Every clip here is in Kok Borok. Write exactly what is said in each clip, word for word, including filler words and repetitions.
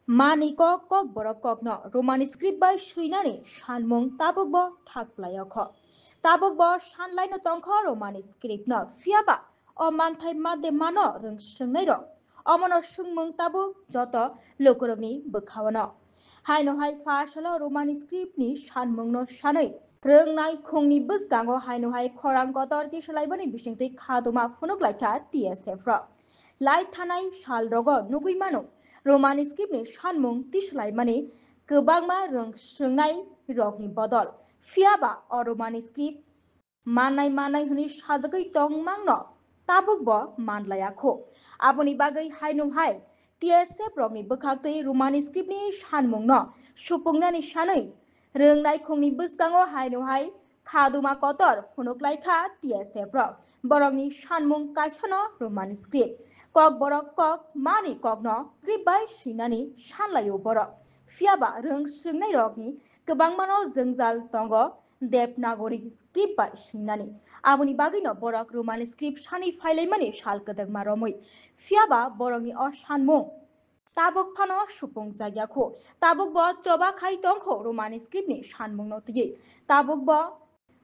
Mani kok, kokborok kokno Roman script bai swinani sanmung tabukbo thak playokho. Tabukbo sanlaino tongkho Roman script no, phiyaba o manthai made mano rwng swrwngnairok. Omono swngmung tabuk joto lukurokni bwkhaono. Haino hai pha salo Roman script ni sanmungno sanwi rwngnai khungni bwskango haino hai khorang kotor tisalaimani bisingtwi khaduma phunuk laikha T S F rok. Lai thanai sal rogo nugwi mano, Roman script ni sanmung tisalaimani kwbangma rwng swrwngnai rokni bodol. Phiyaba o Roman script mannai mannai hwnwi sajagwi tongmangno tabukbo manlaiya kho. Aboni bagwi haino hai T S F rokni bwkhaktwi Roman script ni sanmungno supungnani sanwi rwngnai khungni bwskango haino hai khaduma kotor phunuk laikha T S F rok. Borokni sanmung kaisano Roman script. Kokborok kok mani kokno script bai swinani sanlaio borok. Phiyaba rwng swrwngnairokni kwbangmano jwngjal tongo Devanagari script bai swinani. Aboni bagwino borok Roman script sani phailaimani sal kwdwkma romwi. Phiyaba borokni o sanmung tabuk phano supung jakya kho. Tabuk bo choba khai tongkho Roman script ni sanmung no twiwi. Tabuk bo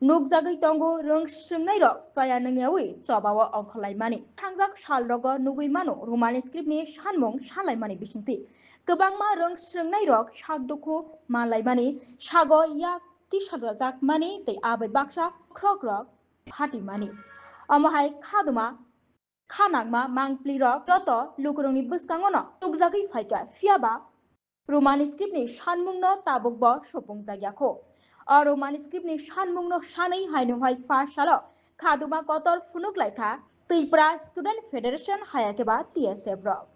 nukjagwi tongo rwng swrwngnairok chaya nungyawi choba o ongkhorlaimani. Thangjak sal rogo nugwi mano Roman script ni sanmung sanlaimani bisingtwi. Kwbangma rwng swrwngnairok sak dukhu manlaimani, sago yak tisajakmani tei abai baksa khrokrok phatimani. Omo hai khaduma kha nangma mangpli rok joto lukurokni bwskango no nukjagwi phaikha, phiyaba Roman script ni sanmung no tabuk bo supung jakya kho. O Roman script ni sanmung no sanwi haino hai pha salo khaduma kotor phunuk laikha Tripura Student Federation hayakhe ba T S F rok.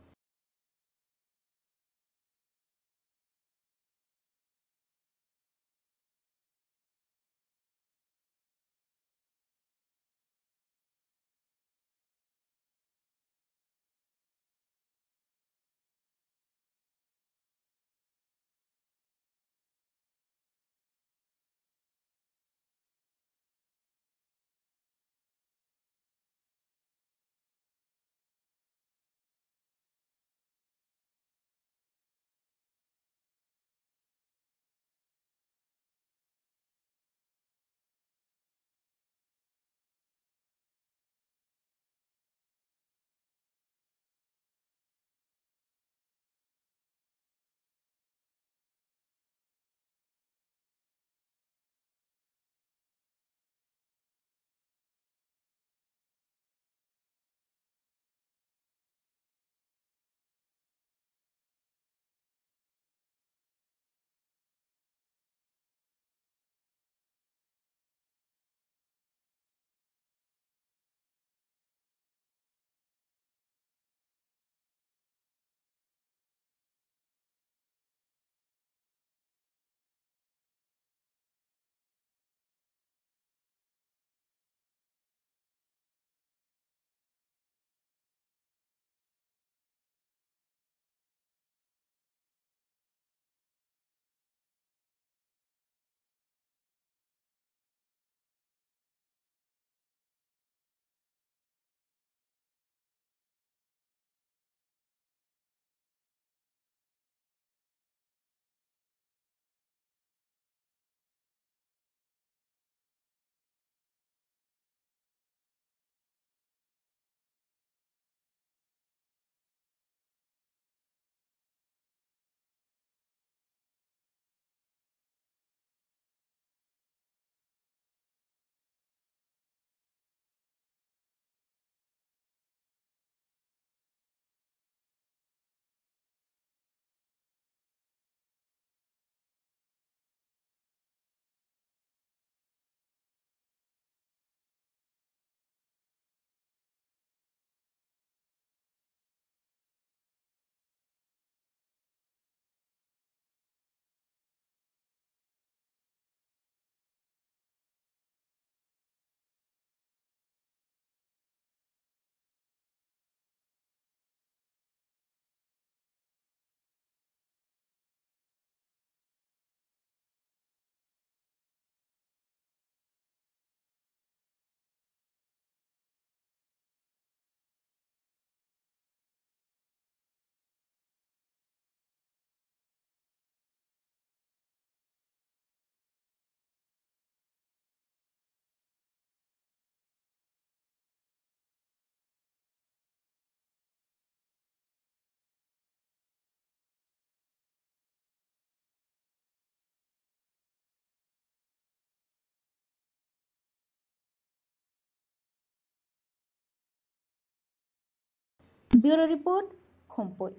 Bureau Report, Khumpui.